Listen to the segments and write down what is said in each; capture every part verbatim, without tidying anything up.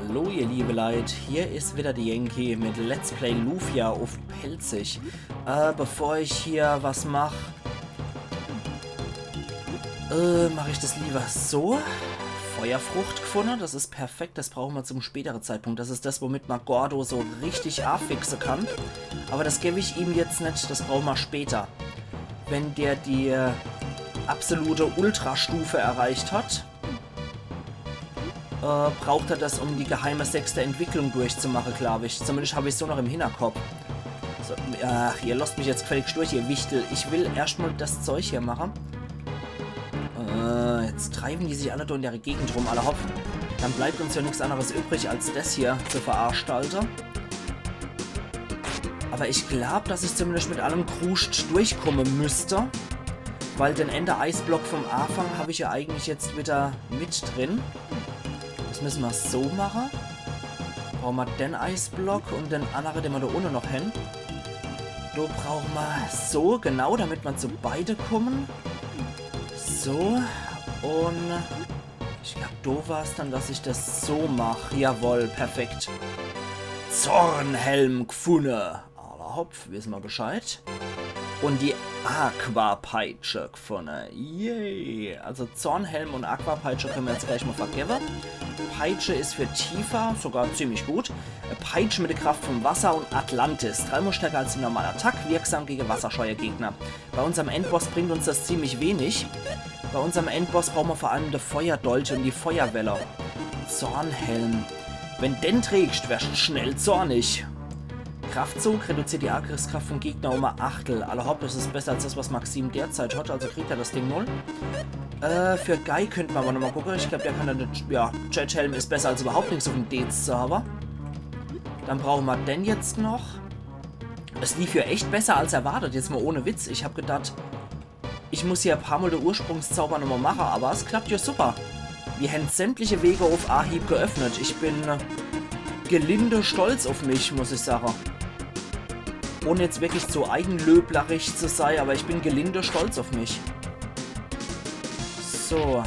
Hallo ihr liebe Leit, hier is wieder de Yankee mit Let's Play Lufia uff Pälzisch. Äh, bevor ich hier was mach, äh, mach ich das lieber so. Feuerfrucht gefunne, das is perfekt, das brauche mer zum spätere Zeitpunkt. Das is das, womit mer Gordo so richtig affixe kann. Aber das geb ich ihm jetzt net, das brauche mer später. Wenn der die, äh, absolute Ultrastufe erreicht hat, äh, braucht er das, um die geheime sechste Entwicklung durchzumache, glaub ich. Zumindest hab ich's so noch im Hinterkopf. So, ach, ihr losst mich jetzt gefälligst durch, ihr Wichtel. Ich will erscht mal das Zeug hier mache. Äh, jetzt treiben die sich alle do in der Gegend rum, alle hopp. Dann bleibt uns ja nix anderes übrig, als das hier zu veranstalten. Aber ich glaub, dass ich zumindest mit allem Kruscht durchkomme müsst. Weil den ene Eisblock vom Anfang hab ich ja eigentlich jetzt wieder mit drin. Das müsse mer so mache. Brauche mer den Eisblock und den annere, den mer do unne noch hen. Do brauche mer so, genau, damit mer zu beide kommen. So, und ich glaub, do war's dann, dass ich das so mach. Jawohl, perfekt. Zornhelm gfunne. Alla hopp, wisse mer Bescheid. Und die Aquapeitsche gfunne. Yay. Also Zornhelm und Aquapeitsche könne mer jetzt gleich mal vergewwe. Peitsche is für Tifa sogar ziemlich gut. Peitsche mit der Kraft vom Wasser und Atlantis. Dreimal stärker als die normale Attack, wirksam gegen wasserscheue Gegner. Bei unserm Endboss bringt uns das ziemlich wenig. Bei unserm Endboss brauche mer vor allem de Feuerdolch und die Feuerwelle. Zornhelm. Wenn den trägst, werscht schnell zornig. Kraftzug reduziert die Angriffskraft vom Gegner um e Achtel. Alla hopp, das is besser als das, was Maxim derzeit hat, also kriegt er das Ding null. Äh, für Guy könnt mer aber nochmal gucke. Ich glaub, der kann dann, ja, Jethelm is besser als überhaupt nix auf dem Dez zu habe. Dann brauche mer den jetzt noch. Es lief ja echt besser als erwartet, jetzt mal ohne Witz. Ich hab gedacht, ich muss hier e paar Mal de Ursprungszauber nochmal mache, aber es klappt ja super. Mir hen sämtliche Wege auf Ahieb geöffnet. Ich bin, äh, gelinde stolz auf mich, muss ich sage. Ohne jetzt wirklich zu eigenlöblerisch zu sei, aber ich bin gelinde stolz auf mich. So.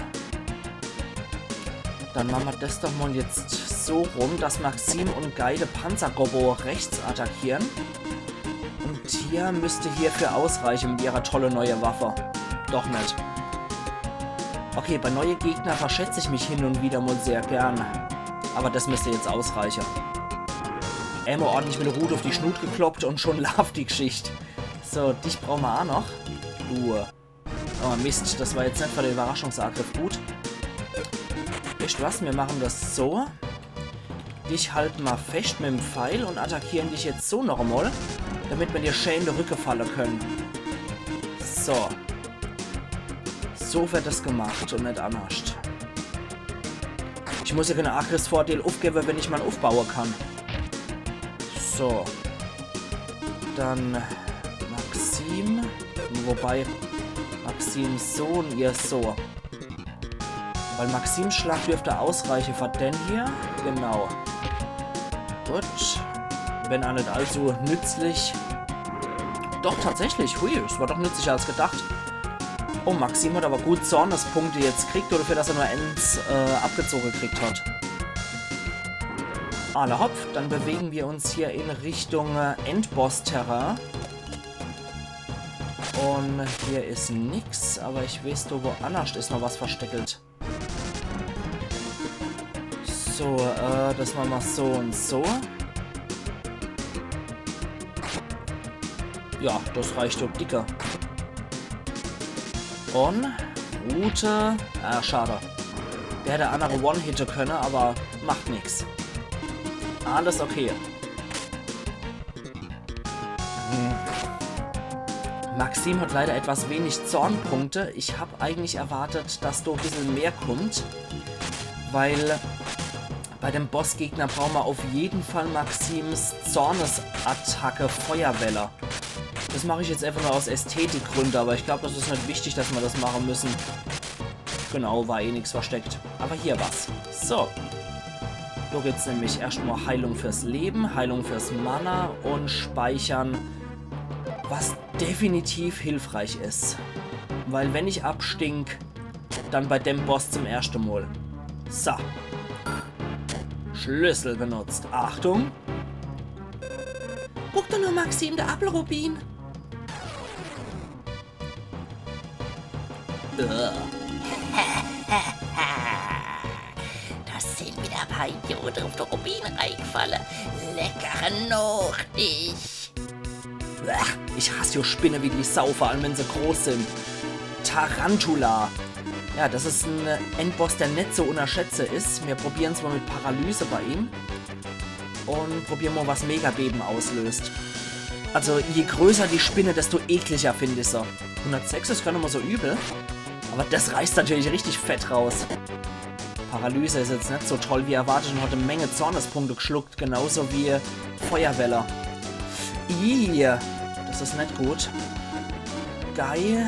Dann mache mer das doch mal jetzt so rum, dass Maxim und Guy de Panzergobbo rechts attackieren. Und Tia müsst hierfür ausreiche mit ihrer tolle neue Waffe. Doch net. Okay, bei neue Gegner verschätz ich mich hin und wieder mal sehr gern. Aber das müsst jetzt ausreiche. Emma ordentlich mit der Rute auf die Schnut gekloppt und schon laaft die Geschicht. So, dich brauche mer auch noch. Du. Oh Mist, das war jetzt net für de Überraschungsangriff gut. Wisst was, mir mache das so. Dich halte mer fescht mit dem Pfeil und attackieren dich jetzt so noch einmal, damit mir dir schön in de Rücke falle könne. So. So wird das gemacht und net annerscht. Ich muss ja keine Angriffsvordeel aufgewwe, wenn ich mal aufbaue kann. So. Dann Maxim. Wobei, Maxim so und ihr so. Weil Maxims Schlag dürfte ausreiche für den hier. Genau. Gut. Wenn auch net allzu nützlich. Doch, tatsächlich. Hui, es war doch nützlicher als gedacht. Oh, Maxim hat aber gut Zornespunkte jetzt kriegt, dafür, dass er nur eins, äh, abgezogen kriegt hat. Alla hopp, dann bewegen wir uns hier in Richtung, äh, Endboss-Terrain. Und hier is nix, aber ich weiß, do woannerscht is noch was versteckelt. So, äh, das mache mer so und so. Ja, das reicht doch dicke. Und Rute. Ah, schade. Der hätt annere One-Hitte könne, aber macht nix. Alles okay. Hm. Maxim hat leider etwas wenig Zornpunkte. Ich hab eigentlich erwartet, dass do e bissel mehr kommt, weil bei dem Bossgegner brauche mer auf jeden Fall Maxims Zornesattacke Feuerwelle. Das mache ich jetzt einfach nur aus Ästhetikgründe, aber ich glaub, das is net wichtig, dass mer das mache müsse. Genau, war eh nix versteckt. Aber hier was. So. Do gibt's nämlich erscht mal Heilung fürs Leben, Heilung fürs Mana und Speichern, was definitiv hilfreich is. Weil wenn ich abstink, dann bei dem Boss zum erschte Mal. So. Schlüssel benutzt. Achtung! Guck doch nur, Maxim, der Appelrubin. Äh. Da sin wieder e paar Idiote uff de Rubin reigfalle. Leckere Nachtisch. Uah, ich hass jo Spinne wie die Sau, vor allem wenn se groß sin. Tarantula. Ja, das is en Endboss, der net zu unnerschätze is. Mir probieren's mal mit Paralyse bei ihm. Und probieren mal, was Megabeben auslöst. Also, je größer die Spinne, desto ekliger find ich se. Hundertsechs is gar net mal so übel. Aber das reißt natürlich richtig fett raus. Paralyse is jetzt net so toll wie erwartet und hat e Menge Zornespunkte geschluckt, genauso wie Feuerwelle. Ih, das is net gut. Guy,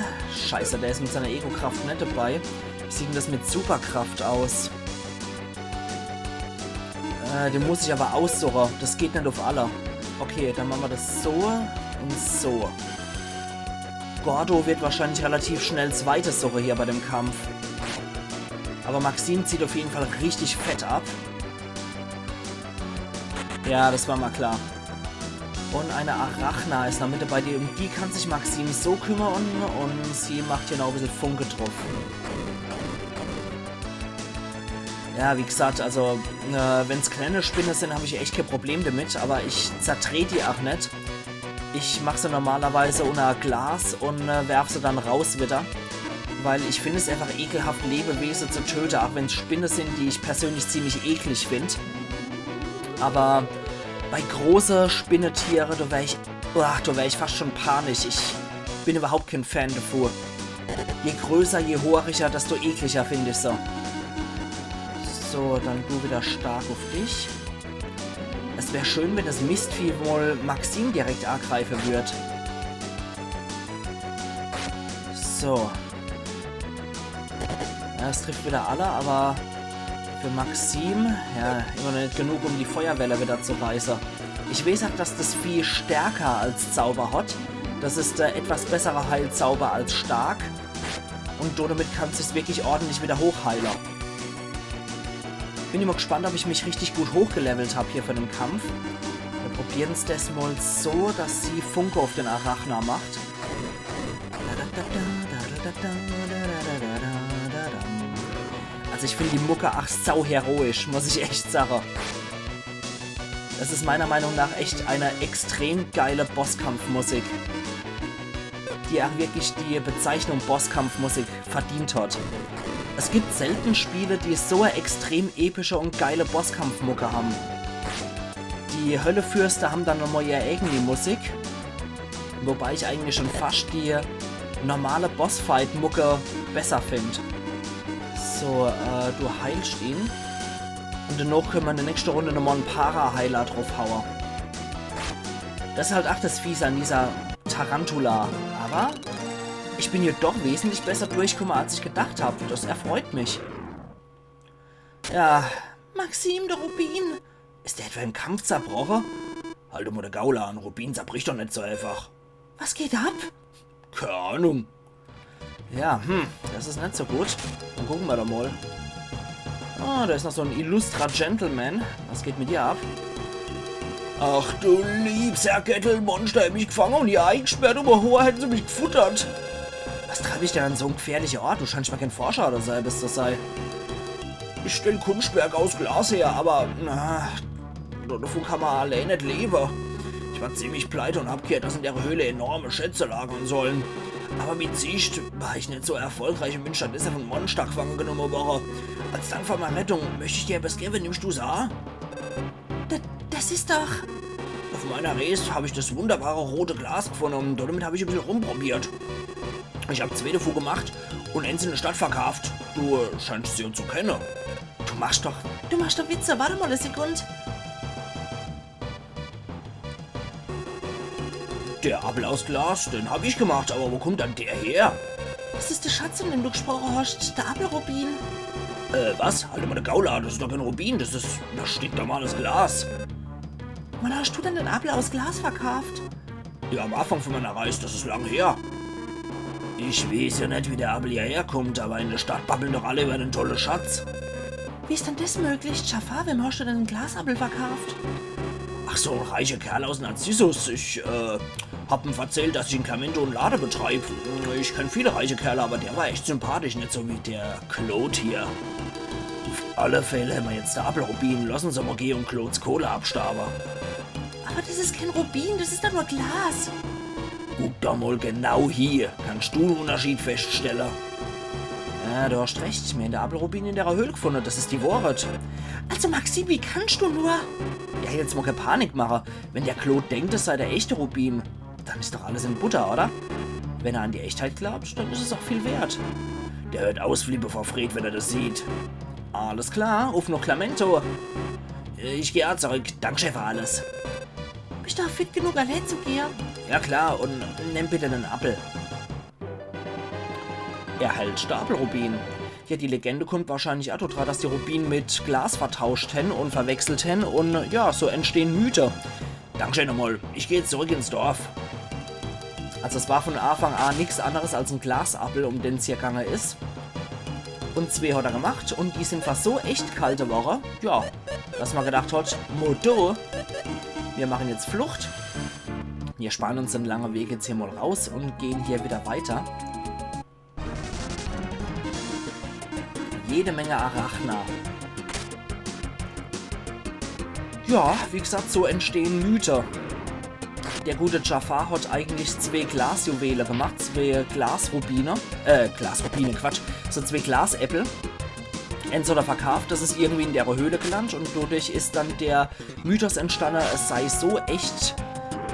scheiße, der is mit seiner Ego-Kraft net dabei. Wie sieht denn das mit Superkraft aus? Äh, den muss ich aber aussuche. Das geht net uff alle. Okay, dann mache mer das so und so. Gordo wird wahrscheinlich relativ schnell Zweites suche hier bei dem Kampf. Aber Maxim zieht auf jeden Fall richtig fett ab. Ja, das war mal klar. Und eine Arachna is noch mit dabei, die, um die kann sich Maxim so kümmern und sie macht hier noch e bissel Funke druff. Ja, wie gesagt, also, äh, wenn's kleine Spinne sin, hab ich echt kein Problem damit, aber ich zerdreh die auch net. Ich mach se normalerweise unner Glas und, äh, werf se dann raus wieder. Weil ich find es einfach ekelhaft, Lebewese zu töte, auch wenn's Spinne sin, die ich persönlich ziemlich eklig find. Aber bei große Spinnetiere, da wär ich, uah, da wär ich fast schon panisch. Ich bin überhaupt kein Fan davon. Je größer, je horiger, desto ekliger find ich se. So, dann du wieder stark auf dich. Es wär schön, wenn das Mistvieh wohl Maxim direkt angreife würd. So. Ja, es trifft wieder alle, aber für Maxim, ja, immer noch net genug, um die Feuerwelle wieder zu reiße. Ich weeß auch, dass das Vieh Stärke als Zauber hat. Das is der etwas bessere Heilzauber als stark. Und damit kann's sich wirklich ordentlich wieder hochheile. Bin immer gespannt, ob ich mich richtig gut hochgelevelt hab hier für den Kampf. Wir probieren's des mal so, dass sie Funke auf den Arachna macht. Also ich find die Mucke ach sau heroisch, muss ich echt sage. Das is meiner Meinung nach echt eine extrem geile Bosskampfmusik, die auch wirklich die Bezeichnung Bosskampfmusik verdient hat. Es gibt selten Spiele, die so eine extrem epische und geile Bosskampfmucke haben. Die Höllefürste haben dann nochmal ihre eigene Musik, wobei ich eigentlich schon fast die normale Bossfight-Mucke besser find. So, äh, du heilst ihn. Und danach können wir in der nächsten Runde nochmal einen Para-Heiler draufhauen. Das ist halt auch das Fiese an dieser Tarantula. Aber ich bin hier doch wesentlich besser durchgekommen, als ich gedacht hab. Das erfreut mich. Ja, Maxim, der Rubin. Ist der etwa im Kampf zerbrochen? Halt mal de Gaul an, Rubin zerbricht doch nicht so einfach. Was geht ab? Keine Ahnung. Ja, hm, das ist nicht so gut. Dann gucken wir doch mal. Ah, da ist noch so ein illustrer Gentleman. Was geht mit dir ab? Ach du liebes Herrgöttel, Monster hat mich gefangen und hier eingesperrt, um ein Haar hätten sie mich gefuttert. Was treib ich denn an so einem gefährlichen Ort? Du scheinst mir kein Forscher oder so etwas zu sein. Ich stell Kunstwerke aus Glas her, aber, na, davon kann man allein nicht leben. Ich war ziemlich pleite und hab gehört, dass in der Höhle enorme Schätze lagern sollen. Aber wie siehst, war ich nicht so erfolgreich und bin stattdessen von Monster gefangen genommen worden. Als Dank für meine Rettung möchte ich dir etwas geben, nimmst du's an? D-, das ist doch... Auf meiner Reise hab ich das wunderbare rote Glas gefunden und damit hab ich ein bisschen rumprobiert. Ich hab zwei davon gemacht und eins in der Stadt verkauft. Du, äh, scheinst sie zu kennen. Du machst doch, du machst doch Witze. Warte mal eine Sekunde. Der Appel aus Glas, den hab ich gemacht, aber wo kommt dann der her? Das ist der Schatz, von dem du gesprochen hast, der Appelrubin. Äh, was? Halt mal de Gaul an, das ist doch kein Rubin, das ist, das ist stinknormales Glas. Wann hast du denn den Appel aus Glas verkauft? Ja, am Anfang von meiner Reise, das ist lang her. Ich weiß ja nicht, wie der Appel hierher kommt, aber in der Stadt babbeln doch alle über den tollen Schatz. Wie is dann des möglich? Jafar, wem hoscht du dann en Glasappel verkaaft? Ach, so en reiche Kerl aus Narzissus. Ich, äh, hab em verzählt, dass ich in Clarmentor en Lade betreib. Ich kenn viele reiche Kerle, awwer der war echt sympathisch, net so wie der Claude hier. Uff alle Fäll hämmer jetzt de Appelrubin. Loss uns emol gehe un Claudes Kohle abstaawe. Awwer des is kee Rubin, des is doch nur Glas. Guck doch mol genau hie, kannscht du en Unnerschied feschtstelle? Ja, du hoscht recht, mir hän de Appelrubin in de Höhl gfunne, des is die Wohrheit. Also Maxim, wie kannscht du nur? Ja, jetzt mol kee Panik mache. Wenn de Claude denkt, des sei de echte Rubin, dann is doch alles in Butter, oder? Wenn er an die Echtheit glaabt, dann is es ach viel wert. Der werd ausflippe vor Freed, wenn er des sieht. Alles klar, uff noch Clarmentor. Ich geh ach zurück. Dankschee für alles. Bischt du fit genug, allee zu gehe? Ja klar, un nemm bitte en Appel. Erhältscht de Appelrubin. Ja, die Legende kummt wahrscheinlich ach do dra, dass die Rubin mit Glas vertauscht hän un verwechselt hän un ja, so entstehn Mythe. Dankschee nochmol. Ich geh jetzt zurück ins Dorf. Also es war vun Aafang a nix anneres als en Glasappel, um den's hier gange is. Un zwee hot er gemacht un die sin fast so echt kalt worre. Ja, dass ma gedacht hot, Modo, mir mache jetzt Flucht. Mir spare uns de lange Weg jetzt hier mol raus un gehn hier widder weiter. Jede Menge Arachna. Ja, wie gesacht, so entstehn Mythe. De gute Jafar hot eigentlich zwee Glasjuwele gemacht, zwee Glasrubine, äh, Glasrubine, Quatsch, so zwee Glasäppel. Eens hot er verkaaft, des is irgendwie in de Höhl gelandt un dodurch is dann de Mythos entstanne, es sei so echt,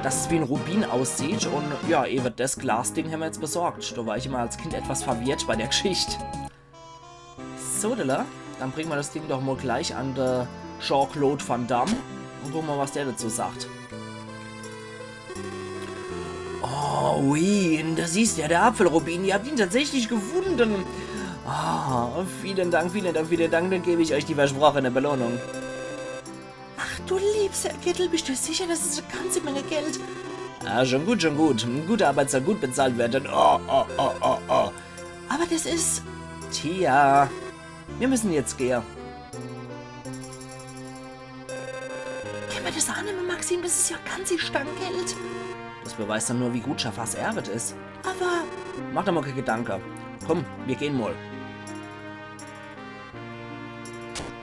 dass es wie en Rubin aussieht. Un ja, ewe des Glasding hämmer jetzt besorgt. Do war ich immer als Kind etwas verwirrt bei de Gschicht. So, Dilla, dann bringe ma des Ding doch mol gleich an de Jean-Claude Van Damme un gucke mol, was der dezu sagt. Oh, ui, do is er, de Appelrubin. Ihr habt ihn tatsächlich gefunne. Ah, vielen Dank, vielen Dank, vielen Dank. Dann geb ich eich die versprochene Belohnung. Ach du lieber Herrgittel, bischt du sicher, des is e ganze Menge Geld? Ah, schun gut, schun gut. Gute Arbeit soll gut bezahlt werre. Oh, oh, oh, oh, oh. Awwer des is... Tja, mir misse jetzt gehe. Kenne ma des annemme, Maxim? Des is jo e ganzi Stange Geld. Des beweist doch nur, wie gut Jafars Erwet is. Awwer... Mach der mol kee Gedanke. Kumm, mir gehn mol.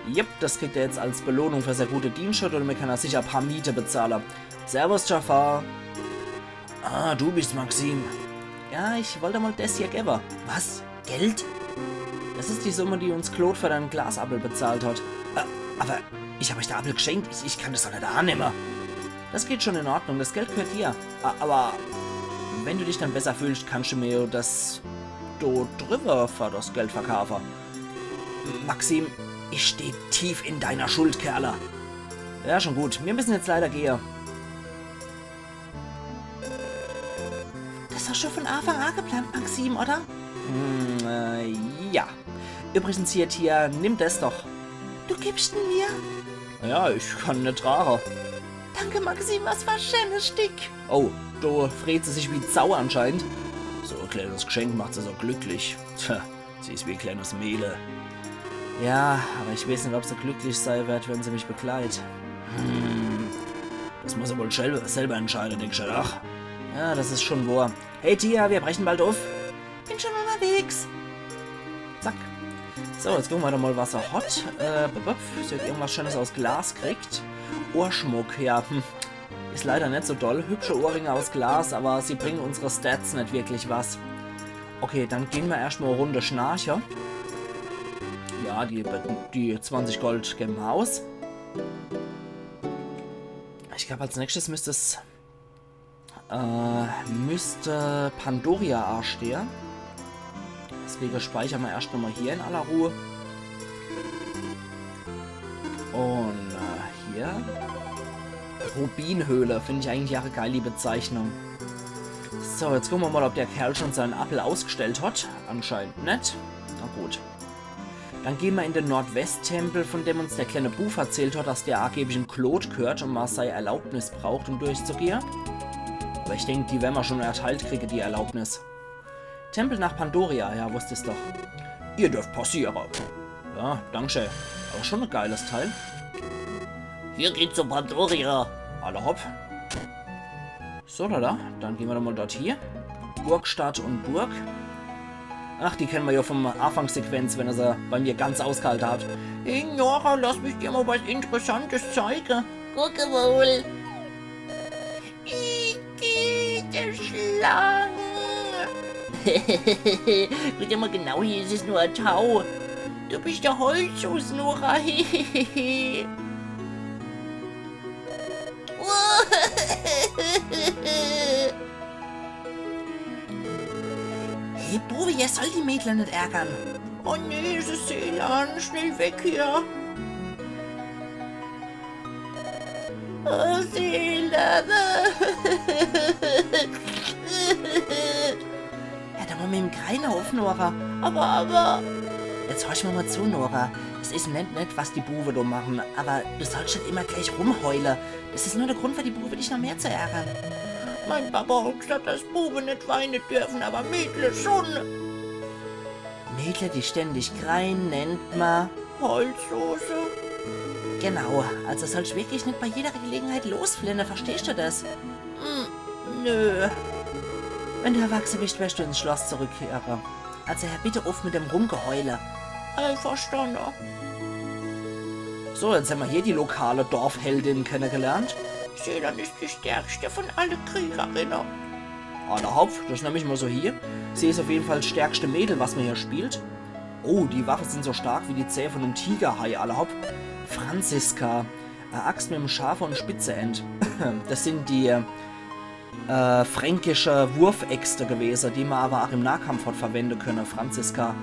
Jep, des kriegt er jetzt als Belohnung für sei gute Dienschde un mir kann er sicher e paar Miete bezahle. Servus, Jafar. Ah, du bischt's, Maxim. Ja, ich wollt mol des hier gewwe. Was? Geld? Des is die Summe, die uns Claude für dein Glasappel bezahlt hot. Äh, awwer ich hab eich de Appel gschenkt. Ich, ich kann des doch net annemme. Des geht schun in Ordnung. Des Geld gheert dir. A-, awwer wenn du dich dann besser fühlscht, kannscht du mir jo des do driwwe für des Geld verkaafe. Maxim, ich steh tief in deiner Schuld, Kerle. Ja, schun gut. Mir misse jetzt leider gehe. Des war schun vun Aafang a geplant, Maxim, oder? Hm, äh, ja. Übrigens hier, Tia, nimm des doch. Du gibscht en mir? Ja, ich kann en net trage. Danke, Maxim, was für e scheenes Stick. Oh, do freet se sich wie Sau anscheinend. So e kleines Gschenk macht se so glücklich. Tja, sie is wie e kleines Mädel. Ja, awwer ich weeß net, ob se glücklich sei werd, wenn se mich begleit. Hm, des muss se wohl schel-, selwer entscheide, denk ich, ach. Ja, des is schun wohr. Hey Tia, mir breche bald uff. Bin schun unnerwegs. Zack. So, jetzt gucke ma doch mol, was er hot. Äh, bup, bup. Sie hot irgendwas Scheenes aus Glas kriegt. Ohrschmuck, ja, hm. Is leider net so doll. Hübsche Ohrringe aus Glas, awwer sie bringe unsere Stats net wirklich was. Okay, dann gehn ma erscht mol e Runde schnarche. Ja, die, die zwanzig Gold gewwe ma aus. Ich glaab, als nächschtes misst's, äh, misst Pandoria astehe. Deswege speicher ma erscht nochmol hier in aller Ruh. Un, äh, hier. Rubinhöhle, find ich eigentlich ach e geili Bezeichnung. So, jetzt gucke ma mol, ob der Kerl schun sein Appel ausgstellt hot. Anscheinend net. Na gut. Dann gehn ma in de Nordwesttempel, vun dem uns de kleine Bu verzählt hot, dass der angeblich em Claude gheert un ma sei Erlaubnis braucht, um durchzugehe. Awwer ich denk, die werre ma schun erteilt kriege, die Erlaubnis. Tempel nach Pandoria, ja, wusst ich's doch. Ihr dürft passiere. Ja, danke schee. Schon e geiles Teil. Hier geht's zu Pandoria. Alla hopp. So, da, da. Dann gehn mer doch mal dort hie. Burgstadt un Burg. Ach, die kenne mer jo vum Anfangssequenz, wenn er se bei mir ganz ausgehalte hat. Hey, Nora, lass mich dir mal was Interessantes zeige. Gucke wohl. Igitt, e Schlang. Guck dir mal genau, hier is es nur e Tau. Du bist der Holzfuß, Nora. Hey, Buwe, ihr sollt die Mädler net ärgere. Oh nee, es is Selan, schnell weg hier. Oh, Selan. Hör doch mal mit dem Greine uff, Nora. Aber, aber. Jetzt horch mir mal zu, Nora. Es is nett, nett, was die Buwe do mache, aber du sollst net immer gleich rumheule. Das is nur de Grund für die Buwe, dich noch mehr zu ärgere. Mein Papa hat gesagt, dass Buwe net weine dürfe, aber Mädle schon. Mädle, die ständig greine, nennt ma Heulsuse. Genau, also sollst wirklich net bei jeder Gelegenheit losflinne, verstehst du das? Hm, nö. Wenn du erwachse bist, wirst du ins Schloss zurückkehre. Also hör bitte uff mit dem Rumgeheule. Einverstanne. So, jetzt hämmer hier die lokale Dorfheldin kennegelernt. Selan is die stärkste von alle Kriegerinne. Alla hopp, das nemm ich mal so hie. Sie is auf jeden Fall das stärkste Mädel, was ma hier spielt. Oh, die Waffe sin so stark wie die Zäh von em Tigerhai, alla hopp. Franziska. E Axt mit em scharfe un spitze End. Das sin die, äh, fränkische Wurfäxte gewese, die ma aber auch im Nahkampf hat verwende könne. Franziska.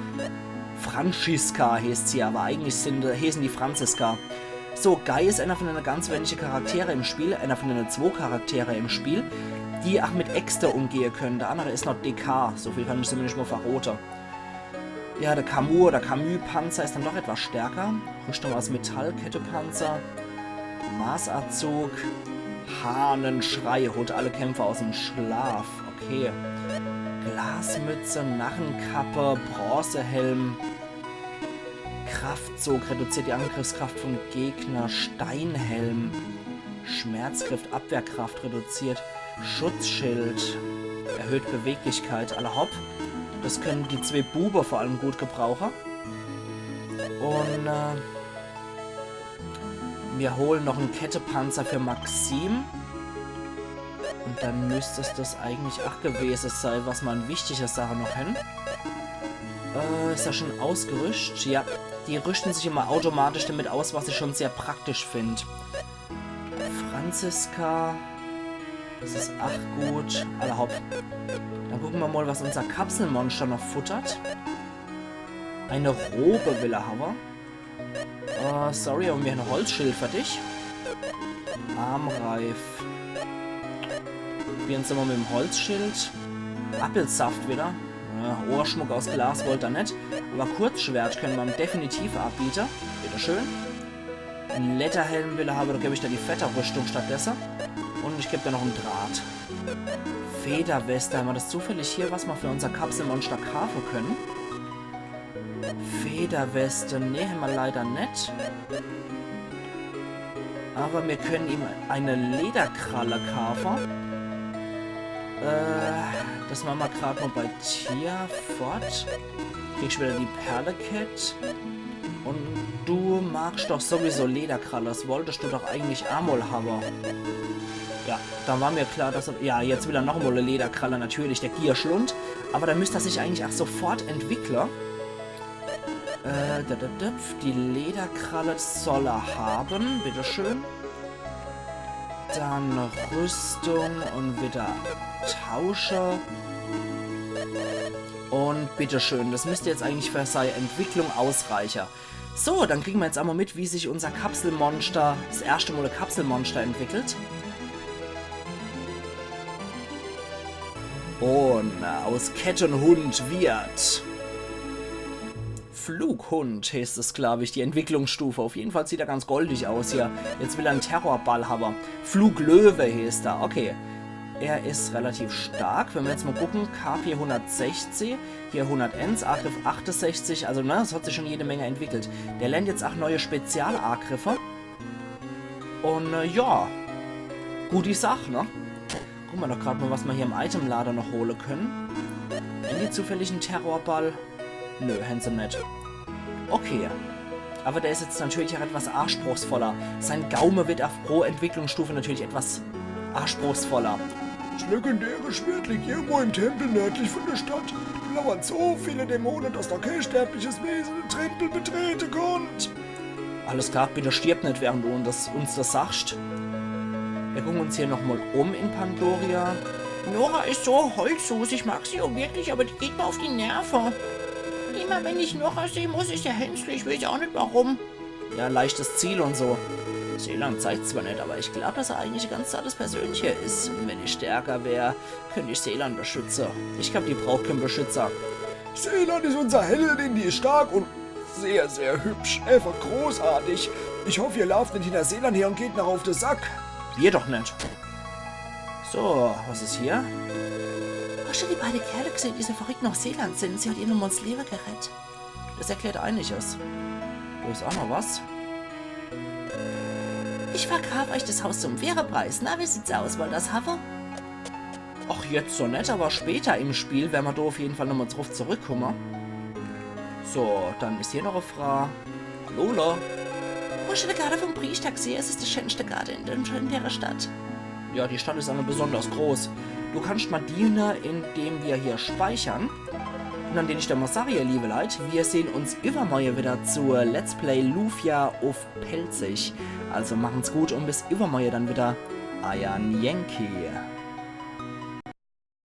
Franziska heeßt sie, aber eigentlich sin, heeßen die Franziska. So, Guy is einer von dene ganz wenige Charaktere im Spiel, einer von dene zwo Charaktere im Spiel, die auch mit Äxte umgehe könne. Der andere is noch D K, so viel kann ich zumindest mal verrote. Ja, der Camus oder Camus-Panzer is dann doch etwas stärker. Rüstung aus Metall, Kettepanzer, Maßazug, Hahnenschrei holt alle Kämpfer aus dem Schlaf. Okay. Glasmütze, Narrenkappe, Bronzehelm. Kraftzug reduziert die Angriffskraft vom Gegner. Steinhelm. Schmerzgriff, Abwehrkraft reduziert. Schutzschild. Erhöht Beweglichkeit. Alla hopp. Das können die zwee Buwe vor allem gut gebrauche. Un, äh, mir holen noch en Kettepanzer für Maxim. Un dann müsst es das eigentlich ach gewese sei, was ma an wichtige Sache noch hen. Äh, is er schon ausgerüscht? Ja, die rüschten sich immer automatisch damit aus, was ich schon sehr praktisch find. Franziska. Das is ach gut. Alla hopp. Dann gucke ma mal, was unser Kapselmonster noch futtert. Eine Robe will er hawwe. Äh, sorry, aber mir hen e Holzschild für dich. Armreif. Probieren se mal mit em Holzschild. Appelsaft wieder. Ja, Ohrschmuck aus Glas wollt er net. Aber Kurzschwert könne ma em definitiv abbiete. Bitteschön. En Lederhelm will er hawwe, da geb ich dir die Fedderrüstung stattdesse. Un ich geb dir noch en Draht. Federweste, hämmer das zufällig hier, was ma für unser Kapselmonster kaafe könne? Federweste, nee, hämmer leider net. Aber mir könne ihm eine Lederkralle kaafe. Äh, das mache ma grad mal bei dir fort. Kriegst wieder die Perlekett. Un du magst doch sowieso Lederkralle. Das wolltest du doch eigentlich ach mal hawwe. Ja, dann war mir klar, dass er, ja, jetzt will er noch mal e Lederkralle, natürlich, der Gierschlund. Aber da müsst er sich eigentlich ach sofort entwickle. Äh, da, da, da, die Lederkralle soll er hawwe, bitteschön. Dann Rüstung un wieder tausche. Un bitteschön, das müsst jetzt eigentlich für sei Entwicklung ausreiche. So, dann kriege ma jetzt emol mit, wie sich unser Kapselmonster, das erschte Mal e Kapselmonster entwickelt. Un aus Kettenhund wird Flughund, heeßt es, glaub ich, die Entwicklungsstufe. Auf jeden Fall sieht er ganz goldig aus hier. Jetzt will er en Terrorball hawwe. Fluglöwe heeßt er, okay. Er is relativ stark. Wenn mer jetzt mol gucke, K P hundertsechzig, hier hunderteins, Agriff achtesechzig, also ne, es hat sich schon jede Menge entwickelt. Der lernt jetzt ach neie Spezialagriffe. Un äh, ja, gudi Sach, ne? Gucke mer doch grad mol, was mer hier im Itemlader noch hole kenne. Hän die zufällig en Terrorball? Nö, hän se net. Okay. Awwer der is jetzt natürlich ach etwas anspruchsvoller. Sein Gaume wird ach pro Entwicklungsstufe natürlich etwas anspruchsvoller. Das legendäre Schwert liegt irgendwo im Tempel nördlich von der Stadt. Da lauern so viele Dämonen, dass da kein sterbliches Wesen den Tempel betreten kann. Alles klar, bitte stirb net, während du uns das, uns das sagst. Mir gucken uns hier nochmal um in Pandoria. Nora is so holzsus, ich mag sie ach wirklich, awwer die geht mer uff die Nerve. Immer wenn ich Nora seh, muss ich se hänseln, ich weiß ach net warum. Ja, leichtes Ziel un so. Selan zeigt's zwar net, awwer ich glaab, dass er eigentlich e ganz zartes Persönche is. Un wenn ich stärker wär, könnt ich Selan beschütze. Ich glaab, die braucht kein Beschützer. Selan is unser Heldin, die is stark un sehr, sehr hübsch. Einfach großartig. Ich hoff, ihr lauft net hinner Selan her un geht nach uff de Sack. Wir doch net. So, was is hier? Hoscht du die beide Kerle gesehn, die so verrückt nach Selan sin? Sie hat ihr nochmal das Lewe gerett. Das erklärt einiges. Do is ach noch was. Ich verkaaf euch das Haus zum faire Preis. Na, wie sieht's aus? Wollt das hawwe? Ach, jetzt so net, awwer später im Spiel werre mer do uff jeden Fall nochmal druff zurückkumme. So, dann is hier noch e Frau. Hallo, Lola. Hoscht du de Garde vom Priester gesehn? Es is de schönste Garde in, de, in der Stadt. Ja, die Stadt is awwer besonders groß. Du kannst mol diene, indem wir hier speichern. Un dann dät ich doch mol sage, ihr liewe Leit, wir sehn uns iwwermorje wieder zu Let's Play Lufia uff Pälzisch. Also machen's gut un bis iwwermorje dann wieder. Eier Yankee.